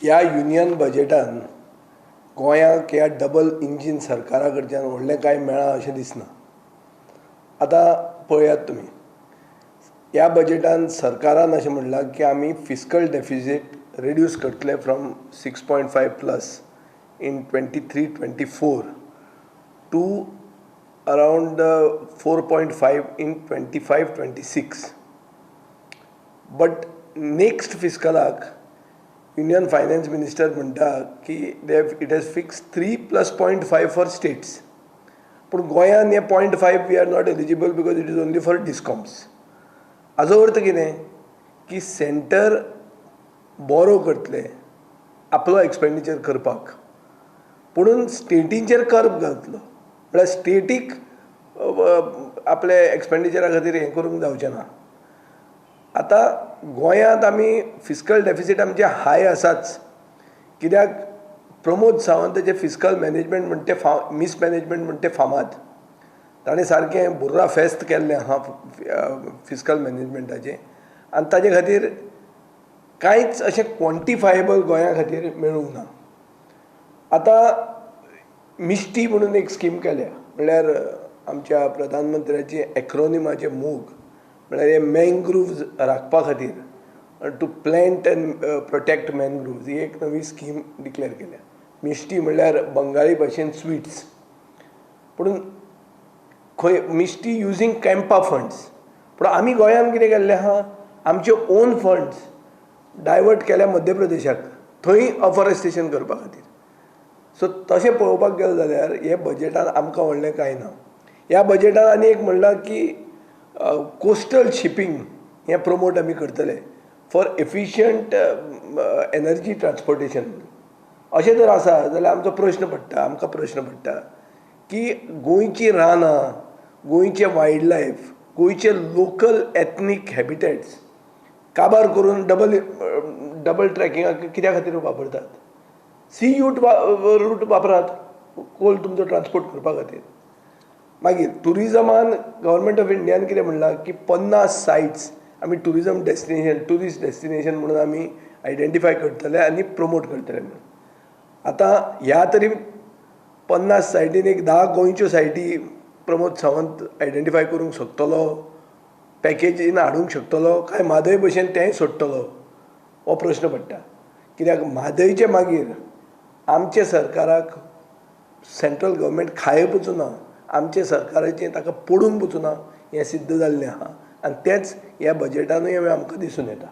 ह्या युनियन बजेटान गोंयाक ह्या डबल इंजीन सरकारा कडच्यान व्हडलें कांय मेळ्ळां अशें दिसना. आतां पळयात तुमी, ह्या बजेटान सरकारान अशें म्हणलां की आमी फिस्कल डेफिसीट रिड्यूस करतले from 6.5 plus in 23-24 to around 4.5 in 25-26. But next फिस्कलाक union finance minister म्हणटा की they it has fix 3 plus 0.5 for states. पूण गोंयान हे 0.5 we are not eligible because it is only for discoms. हाजो अर्थ कितें की सेंटर बोरो करतले आपलो एक्सपेंडिचर करपाक, पुणून स्टेटींचेर कर्ब घालतलो. म्हळ्यार स्टेटीक आपले एक्सपेंडिचरा खातीर हें करूंक जावचें ना. आतां गोंयांत आमी फिस्कल डेफिसीट आमचें हाय आसाच, कित्याक प्रमोद सावंताचें फिस्कल मॅनेजमेंट म्हणटा तें मिसमॅनेजमेंट म्हणटा तें फामाद. ताणें सारकें बुर्रा फेस्त केल्लें आहा फिस्कल मॅनेजमेंटाचें आनी ताजे खातीर कांयच अशें क्वॉन्टिफायेबल गोंया खातीर मेळूंक ना. आतां मिश्टी म्हणून एक स्कीम केल्या, म्हणल्यार आमच्या प्रधानमंत्र्याचे एक्रोनिमाचे मोग, म्हळ्यार हे मँग्रुव्ज राखपा खातीर to plant and protect mangroves ही एक नवी स्कीम डिक्लेर केल्या. मिश्टी म्हणल्यार बंगाली भाशेन स्विट्स, पूण खंय मिश्टी युजींग कॅम्पा फंड्स. पूण आमी गोंयान कितें केल्लें आहा, आमचे ओन फंड्स डायवर्ट केल्या मध्य प्रदेशाक थंय अफॉरेस्टेशन करपा खातीर. सो तशें पळोवपाक गेलें जाल्यार हे बजेटान आमकां व्हडलें कांय ना. ह्या बजेटान आनी एक म्हणलां की कोस्टल शिपींग हें प्रमोट आमी करतले फॉर एफिशियंट एनर्जी ट्रान्सपोर्टेशन. अशें जर आसा जाल्यार आमचो प्रश्न पडटा, आमकां प्रश्न पडटा की गोंयचीं रानां, गोंयचें वायल्ड लायफ, गोंयचे लोकल एथनीक हॅबिटेट्स काबार करून डबल डबल ट्रॅकिंगाक कित्या खातीर वापरतात? सी यूट रूट वापरात कोल तुमचो ट्रान्सपोर्ट करपा खातीर. मागीर ट्युरिजमान गव्हर्मेंट ऑफ इंडियान कितें म्हणलां की 50 सायट्स आमी ट्युरिजम डेस्टिनेशन, ट्युरिस्ट डेस्टिनेशन म्हणून आमी आयडेंटिफाय करतले आनी प्रमोट करतले म्हणून. आतां ह्या तरी 50 सायटीन एक 10 गोंयच्यो सायटी प्रमोद सावंत आयडेंटिफाय करूंक शकतलो, पॅकेजीन हाडूंक शकतलो काय म्हादय भशेन तेंय सोडटलो, हो प्रश्न पडटा. कित्याक म्हादयचे मागीर आमच्या सरकाराक सेंट्रल गव्हर्मेंट खाय पसून ना, आमच्या सरकाराचें ताका पडून पसून ना हें सिद्ध जाल्लें आहा आनी तेंच ह्या बजेटानूय आमकां दिसून येता.